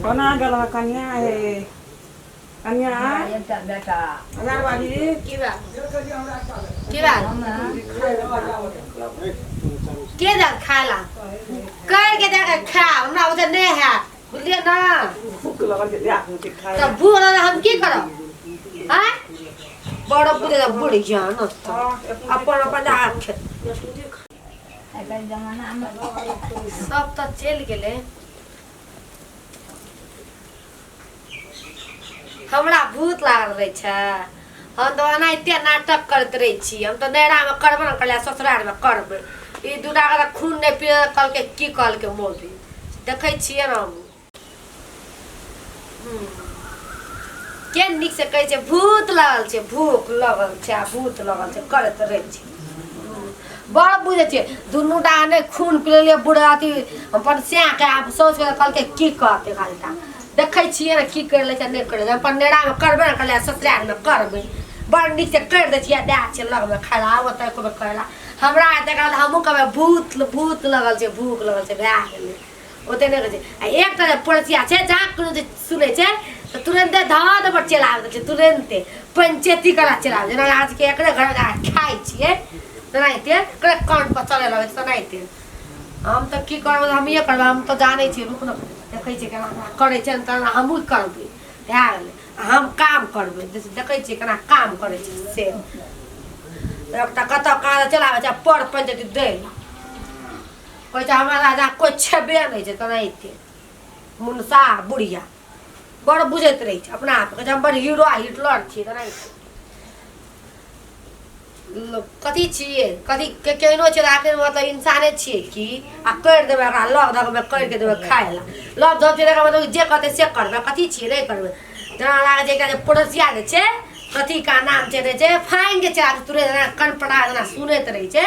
कोना गेल हँ कनिया हे कनिया हजार बाजी की बात की बात के दल खाला कर के जाके खा हमरा ओते नहीं है बुझलिए ना भूख लगल छै देह हाथ खाय तब भूख लगल हम की करब आँय बड़ बुझे बुढ़िया न अपन अपन जाके खेत सब तऽ चलि गेलै हमरा भूत लागल रहै छै हम तऽ ओनाहिते नाटक करैत रहै छी हम तऽ नैहरामे करबे ने करलियै ससुरारमे करबै ई दूटा के तऽ खून नहि पी कहलकै की कहलकै मौगी देखै छियै ने हम के नीक से कहै छै भूत लगल छै भूख लगल छै आ भूत लगल छै करैत रहै छै बड़ बुझै छियै दुनू टा नहि खून पी लेलियै बुढ़ अथी अपन सएहके आब सोचि कऽ कहलकै की कहतै खाली टा देखै छियै ने की करि लै छै नहि करि लै छै अपन नेरामे करबे ने करलै ससुरालमे करबै बड़ नीक से करि दै छियै दए छियै लगमे खाय लए आब ओतऽ एको बेर करै लए हमरा एतऽ हमहूँ कहबै भूत भूत लगल छै भूख लगल छै भए गेलै ओते नहि कहै छै आ एकटा जे पड़ोसिया छै जहाँ कोनो जे सुनै छै तऽ तुरन्ते धऽ पर चलि आबै छै तुरन्ते पंचायती करा चलि आबै जेना लागै छै कि एकरे घरमे जाकऽ खाइ छियै तेनाहिते एकरे कान पर चले लगै छै तेनाहिते हम तऽ की करबै हमीए करबै हम तऽ जानै छियै रुक ने देखै छियै केना करै छै ने तेना हमहूँ करबै भए गेलै आ हम काम करबै देखै छियै केना काम करै छै से एकटा कतऽ कहाँ चलि आबै छै पर पंचायती दै लए कहै छै हमरा राजा कोइ छेबे नहि छै तेनाहिते मुनसा बुढ़िया बड़ बुझैत रहै छै अपना आपके कहै छै हम बड़ हीरो आ हिटलर छियै तेनाहिते कथी छियै कथी के केहनो छै आखिर मतलब इंसाने छियै की आ करि देबै एकरा लग धकबै करि के देबै खाय लए लग धक छै मतलब जे कहतै से करबै कथी छियै नहि करबै जेना लागै छै एकटा जे पड़ोसिया जे छै कथी का नाम छै छै फाइन के छै तुरंत जेना कनपटा जेना सुनैत रहै छै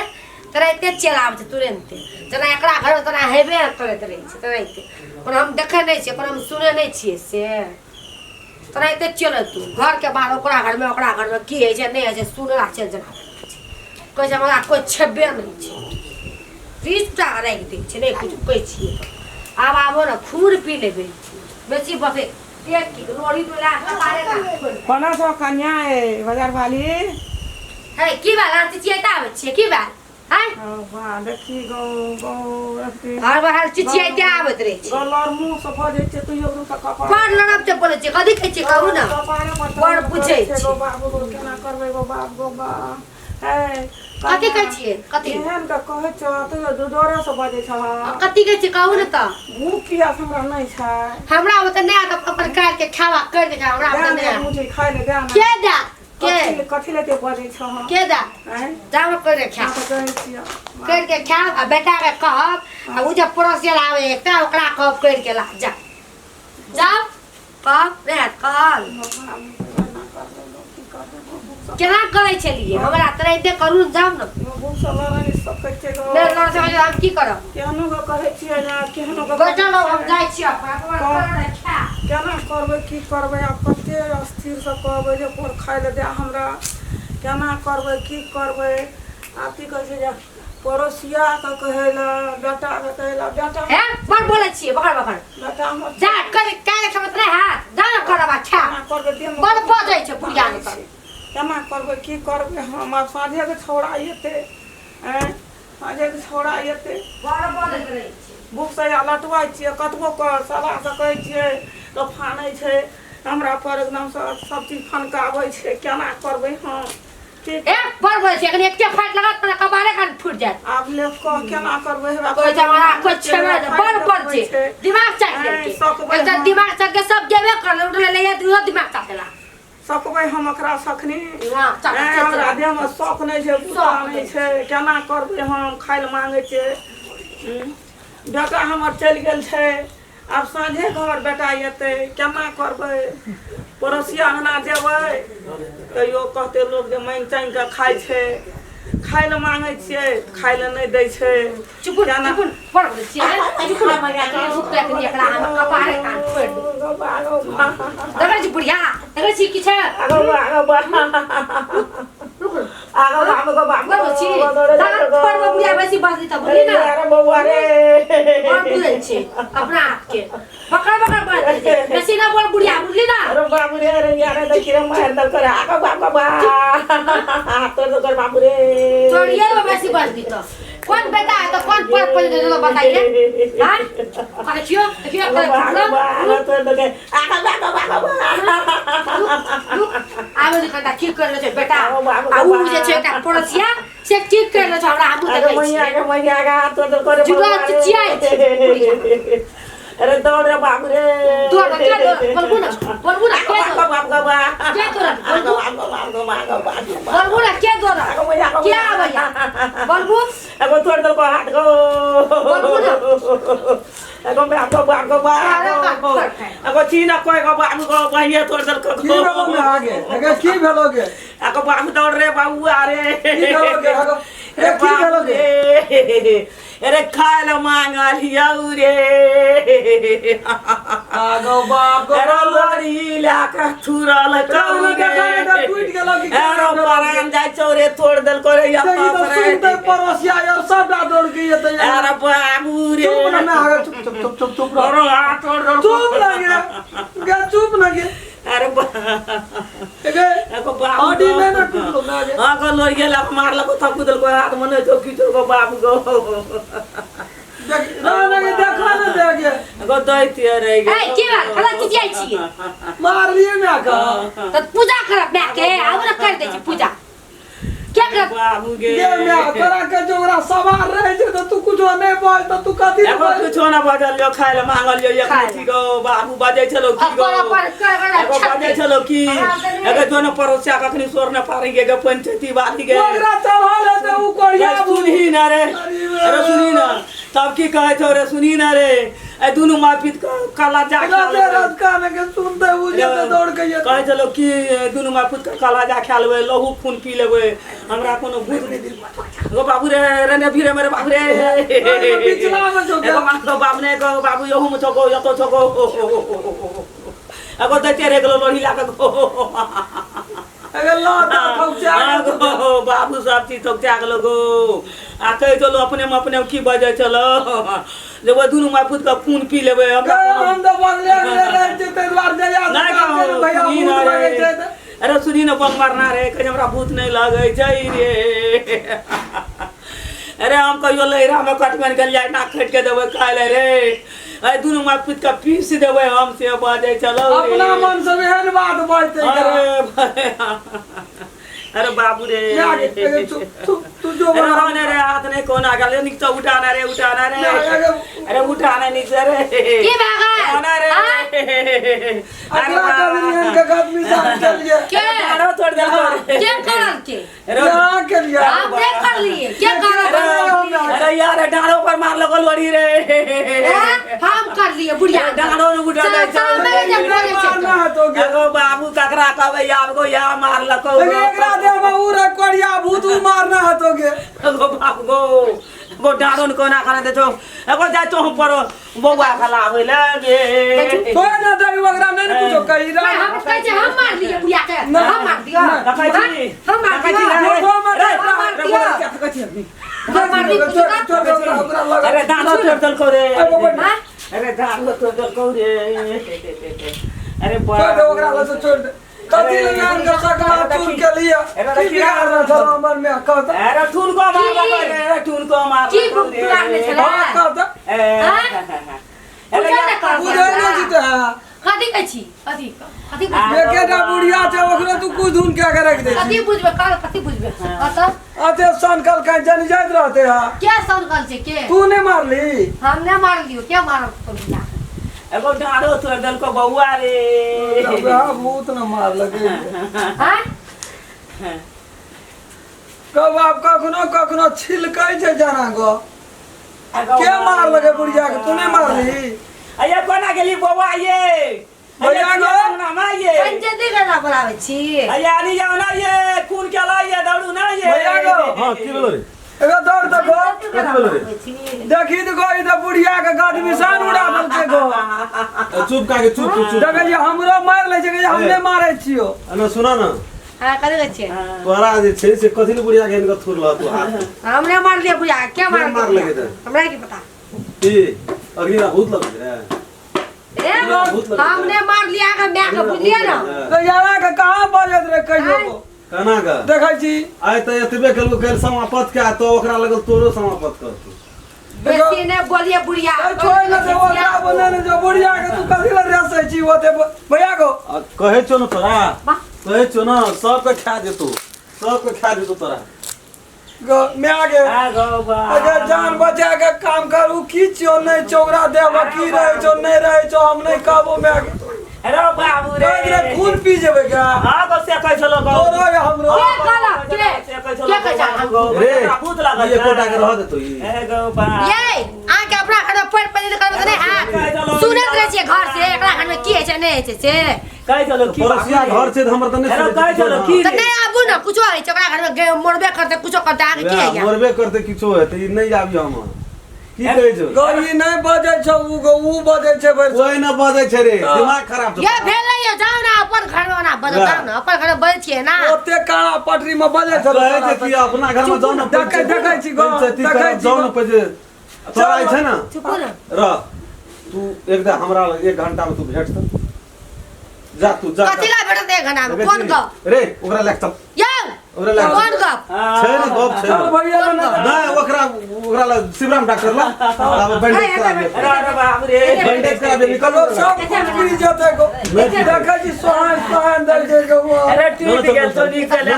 तेनाहिते चलि आबै छै तुरन्ते जेना एकरा घरमे तेना हेबे करैत रहै छै तेनाहिते पर हम देखै नहि छियै पर हम सुनै नहि छियै से तेनाहिते चलत तू घरके बाहर ओकरा घरमे ओकरा घरमे की होइ छै नहि होइ छै सुनै ला चलि जेना कहै छै हमरा कोइ छेबे नहि छै 20 टा राखि दै छै नहि किछु कहै छियै तऽ आब आबो ने खून पी लेबै बेसी बसे कोना छौ कन्या ए बाजार वाली हे की बात अहाँ चिचियाइते आबै छियै की बात हैं वाह देखी गौ गौ रखती हर बार चिचियाइते आबैत रहै छै गलर मुँह से भऽ जाइ छै तैयो एकदम से कपार बड़ लड़ब छै बोलै छियै कथी कहै छियै कहू ने कपारे पर बड़ पूछै छै गौ बाबू गौ केना करबै गौ बाप गौ बा हे कथी कहै छियै कथी एहन के कहै छौ तैयो डरे से बजै छह कथी कहै छियै कहू ने तऽ भूख किया से हमरा नहि छै हमरा ओतऽ नहि आयत अपन काटि के खावा करि दे हमरा ओतऽ नहि आयत मुझे खाय ले दे ने के दे के कथी कथी ले ते बजै छह के दे आँय जाओ कर के खा तऽ कहै छियौ कर के खायब आ बेटा के कहब आ ओ जे पड़ोसिया आबै एकटा ओकरा कहब कर के ला जा जाओ कहब नहि हैत कहल केना करै छलियै हमरा तेनाहिते करू ने जाउ ने नहि लड़ सकै छी, हम की करब केहनो के कहै छियै ने केहनो के बैठल रहू हम जाइ छी अपन अपन खा केना करबै की करबै आब कते स्थिरसँ कहबै जे कोन खाय लए दए हमरा केना करबै की करबै आब की कहै छै जे पड़ोसियाके कहै लए बेटाके कहै लए बेटा हे बड़ बोलै छियै बकर बकर बेटा हमर जा कर काहे समझ नहीं हाथ जा ना करब अच्छा केना करबै देहमे बड़ बजै छै बुढ़िया ने छै। केना करबै की करबै हम आब साँझेके छौड़ा एतै आँय साँझेके छौड़ा एतै बड़ बजैत रहै छै भूखसँ या लटबै छियै कतबो कर सलाहसँ कहै छियै तऽ फानै छै हमरा पर एकदमसँ सब चीज फनकाबै छै केना करबै हम ठीक ए बड़ बजै छै एखन एके फाटि लागत तऽ कपारे कान फूटि जायत आब ले कह केना करबै हेबा कहै छै हमरा कोइ छेबे नहि बड़ बड़ छै दिमाग चाटि लेलकै सकबै एकटा हम। दिमाग चाटि के सब गेबे करलै उठलै लैया इहो दिमाग चाटेला सकबै हम ओकरा सखनी दिमाग चाटै ऐं, छै हमरा देहमे शौक नहि छै गुस्सा शौक नहि छै केना करबै हम खाय लए मांगै छै बेटा हमर चलि गेल छै आब साँझे हमर बेटा एतै केना करबै पड़ोसिया अङ्गना जेबै तैयो कहतै लोक जे माँगि चाँगि कऽ खाइ छै खाय लए माँगै छियै खाय लए नहि दै छै चुप चुप बड़ बोलै छियै चुप ना मरिया के भूख लागि एकरा हम कपारे कान फोड़ि देब देखै छी बुढ़िया देखै छी किछु रुक बड़ छी दाँत फोड़बै बुढ़िया बैस बेसी बाजली तऽ बुझली अरे ना यार बौआ रे बड़ बुझै छै अपना आपके बकर बकर बाजै छै बेसी ना बोल बुढ़िया बुझली ना अरे बाबू रे अरे यार देखी रे मार दल कर आगो बाबू बा तोर दल बाबू रे तोड़िए देबो बेसी बाजली तऽ कौन बेटा है तो कौन पर पड़ गेलो बताइए हां अरे छियो देखियो अरे बाबू बा तोर दल आगो बाबू बाबू आबे जे कनिटा ठीक कर ले छै बेटा आबो, आबो, आ उ जे छै एकटा पड़ोसिया से ठीक कर ले छै हमरा हमहूँ अरे देखै मैया छियै के मैया के हाथ तोर दल करे जुड़ा चिचियाइ छै बुढ़िया। अरे दौड़ रे बाबू रे दौड़ के दौड़ बोलबू ना बोलबू ना के दौड़ बाबू बाबू के दौड़ बोलबू बाबू बाबू बाबू बाबू बोलबू ना के दौड़ आगो मैया आगो के आबैया बोलबू एगो तोड़ दल को हाथ गो बोलबू ना एगो मैं आपको बाप को अरे बाप बाप रे। एगो चीना कोई को बाबू को भैया तोड़ दल को की भेलो ने आगे अगे की भेलो गे एगो बाबू दौड़ रे बाबू अरे की भेलो गे आगो ए की भेलो गे गे अरे खाए लो मांगल यौ रे आगो बाप गो अरे लोरी लाके थुरल राम के खाने तऽ टूटि गेलो कि अरे परान जाय छौ रे तोड़ दल को रे देखी तऽ सुनते पड़ोसिया यार सबटा दौड़ के एतै अरे बाबू रे चुप ना मैं आगे चुप चुप चुप चुप चुप रह अरे हाथ तोड़ दल चुप ना गे गे चुप ना गे अरे बा गे एगो बाबू आडी में ना टूटलो ना गे हाँ को लोरी गेला मारलको थकू दलको हाथ मने छौ खींचो बाबू गो देख ना ना गे देखा ना दे गे एगो दैत्य रे ए की बात कला चिचियाइ छियै मारलिए ना का तऽ पूजा करब माय के आबू ना कर दै छी पूजा के करब बाबू गे गे मैं तोरा के जो ओकरा सवार रहे छै तऽ तू कुछो नहि बाज तऽ तू कथी एगो कुछो ना बजल यो खाय ले मांगल यो एक खाय ले। मुट्ठी गो बाबू बजै छलो की गो अपन अपन कर एगो बजै छलो की एगो दोनो पड़ोसिया कखनी सोर न पारी गे गे पंचायती वाली गे ओकरा चढ़ल है तऽ उ कोरिया अरे सुनही ना रे अरे सुनही ना तब की कहै छौ रे सुनही ना रे ए दुनू माय पीत काला जा खा राते रात काने के सुनते उ जेते दौड़ के जेते कहै छलो कि दुनू माय पुत के काला जा खा लेबै लहू खून पी लेबै हमरा कोनो भूत नहि दिल गो बाबू रे रे ने भीरे मेरे बाबू रे पिछला में छौ एगो मां गो बाबू ने गो बाबू यहू में छौ गो यतो छौ गो एगो दैते रे गेलो लोही ला के गो अगर लाता खौचा गो बाबू सब चीज थोकचा गेलो गो आ कहै छलो अपने में अपने में की बजै छलो जब ओहि दुनू माय पुत के खून पी लेबै हमरा कोनो हम तऽ बंगले में रहै छियै ताहि दुआरे जहिया से नहि काम कहू, करू भैया सुनी भूत ना लगै रे। छै तऽ अरे सुनी ना बम मारना रे कहीं हमरा भूत नहीं लगै छै रे अरे हम कहियो लहरा में कटमन के लिए नाक खट के देबै खाय ले रे अरे दुनू माय पुत के पीस देबै हम से बजै चलो रे। अपना मन से एहन बात बजतै अरे भाई, अरे बाबू रे चुप चुप तू जो अरे बना होने रे हाथ नहीं कोना गले निक तो उठाना रे उठाना रे अरे अरे उठाना निक से रे की भए गेल होना रे आँय? अरे अगला कभी एहन के आदमी साथ चलिए के अरे तोड़ दे रे के करल के अरे यहाँ के लिए हम के करलिए के करल अरे अरे यार डालो पर मार लगल लोड़ी रे हैं? हम करलिए बुढ़िया डालो ने उठा दे सामने जे बोले छै मारना है तो के एगो बाबू ककरा कहबै आब गो या मार लको एकरा दे में उ रे कोरिया भूत उ मारना है तो के एगो बाबू गो गो डालो ने कोना खाना दे छौ एगो जा चो पर बौआ खलाबै ले गे कोई ना दे ओकरा नहीं ने कुछो कही भाई, रा हम कहै छै हम मार लिए बुढ़िया के हम मार दियो देखै छी हम मार देखै छी दियो रे झूठो मत रे, हम मार रे, दियो। बोलै छी, देखै छी अभी। हम मार दियो छोड़ छोड़ ओकरा ओकरा लगा अरे दाँतो तोड़ देलकौ रे अरे बाबा, हाँ? अरे दाँतो तोड़ देलकौ रे अरे छोड़ दे ओकरा लग से छोड़ दे कथी लगे के सकला चूर के लिए अरे की बिगाड़ रहल छल हमर में कहता अरे ठुनको मार रे अरे ठुनको मार की बिगाड़ने छलै? हाँ कहता हाँ? अरे पूजा ने कर बुझै नहि छी तऽ कथी कहै छी कथी कथी बुझबै एकेटा बुढ़िया छै ओकरो तू कुछ धुन के के रख दे कथी बुझबै कल कथी बुझबै कत अते सन कल कहीं जन जाइत रहते हा के सन कल छै के तू नहीं मारली हम ने मारलियो के मारल तो बुढ़िया के? एगो डाँड़ो तोड़ देलको बौआ रे वएह भूत न मार लगे हाँ? कब आप कखनो कखनो छिलकै छै जना गो के मार लगे बुढ़िया के तू नहीं मारली अये कोना गेली बौआ ये भैया गो। नामा ये पंचायती केना बोलाबै छी अये आनी जाओ ना ये खून के लाइए दौड़ू ना ये भैया गो। हाँ की भेलो रे एगो दौड़ तऽ गो पंचायती केना कथी भेलो रे? बोलाबै छी देखी तऽ गो ई तऽ बुढ़िया के गदमिसान उड़ा देलकै गो ए, चुप काके चुप चुप चुप देखै छियै हमरो मारि लै छै कहै छै हम नहि मारै छियौ अरे सुना ना हाँ कथी कहै छियै तोरा जे छै से कथी ले बुढ़िया के हिनकर थुरलह तू हाथ हमरे मारलियै बुढ़िया के के मारलियै मारलकै तऽ? हमरा की पता की अगिला भूत लगै छै ए भूत लगै छै। हमने मारलियै अहाँके माय के बुझलियै ने तऽ यारा के कहाँ बजैत रहे कहियो आँय? केना के देखै छी आइ तऽ एतबे केलको काल्हि समापत के आ तो ओकरा लगल तोरो समापत करतौ बेसी ने बोलिए बुढ़िया अरे छोड़ ने दे ओकरा बने ने जो बुढ़िया के तू कथी लए रसै छी ओते भैया गो आ कहै छौ ने तोरा वाह। कहै छौ ने सबके खा जेतौ सबके खा जेतौ तोरा गो माय गे आ गौ बा अगर जान बचा के काम करू की छियो नहीं चौगरा देब की रहे छो नहीं रहे छो हम नहीं कहबो माय के अरे बाबू रे कहैत रहे खून पी जेबै क्या हाँ गो से कहै छलो गौ तोरो या हमरो के कहलक के के कहै छै गौ रे भूत लागल ई एकोटा के रह देतौ ई ए गौ बा ये अहाँके अपना घर में पैर पैर करबै तऽ नहि हैत सुनैत रहै छियै घर से एकरा घर में की होइ छै नहि होइ छै से कहै छलो की पड़ोसिया घर छै तऽ हमर तऽ नहि अरे सुनै कहै छै छलो की तऽ नहि आबू ने कुछो होइ छै ओकरा घर में मरबे करतै कुछो करतै अहाँके की वएह, होइया मरबे करतै किछो हेतै ई नहि आबी हम की कहै छौ गो ई नहि बजै छौ उ गो उ बजै छै भरि कोइ न बजै छै रे दिमाग खराब छौ ये भेल नहीं हो जाओ ना अपन घर में ओना बजल जाओ ना अपन घर में बजै छियै ना ओते काड़ा पटरी में बजै छौ कहै छै कि अपना घर में जाउ ने देखै देखै छी गो पंचायती देखै करब छी जाउ ने गो। पैसे तोरा छै ने चुपू ना रह तू एकदा हमरा लग एक घंटा में तू भेट तऽ जा तू जा कथी ला भेटत एक घंटा में देखै कोन छी? गप रे ओकरा लए के चल यौ ओकरा लए के कोन चल। गप छै ने गप छै चल ने। भैया लग नहि ओकरा ओकरा लग शिवराम डॉक्टर लग आब बैंडेज करा दे अरे अरे बाप रे बैंडेज करा दे निकल गो सब कुछ पी जेतै गो देखै छी सोहान सोहान दै छै गो अरे टूट गेल तो निकल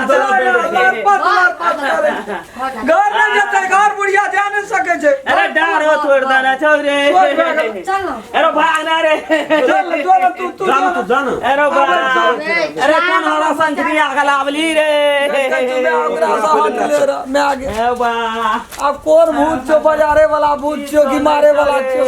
घर नहि जेतै घर बुढ़िया जा नहि सकै छै अरे डार हो तोड़ देना छौ रे चल ना अरे भागना रे चल जो ने तू तू जा ना तू जा ना अरे बाप अरे कोन हरा संखरी आगलावली रे देखै छी मैं ओकरा से हाथ ले रहा मैं आगे ए बा अब कोन भूत छौ बजारे वाला भूत छौ कि मारे वाला छौ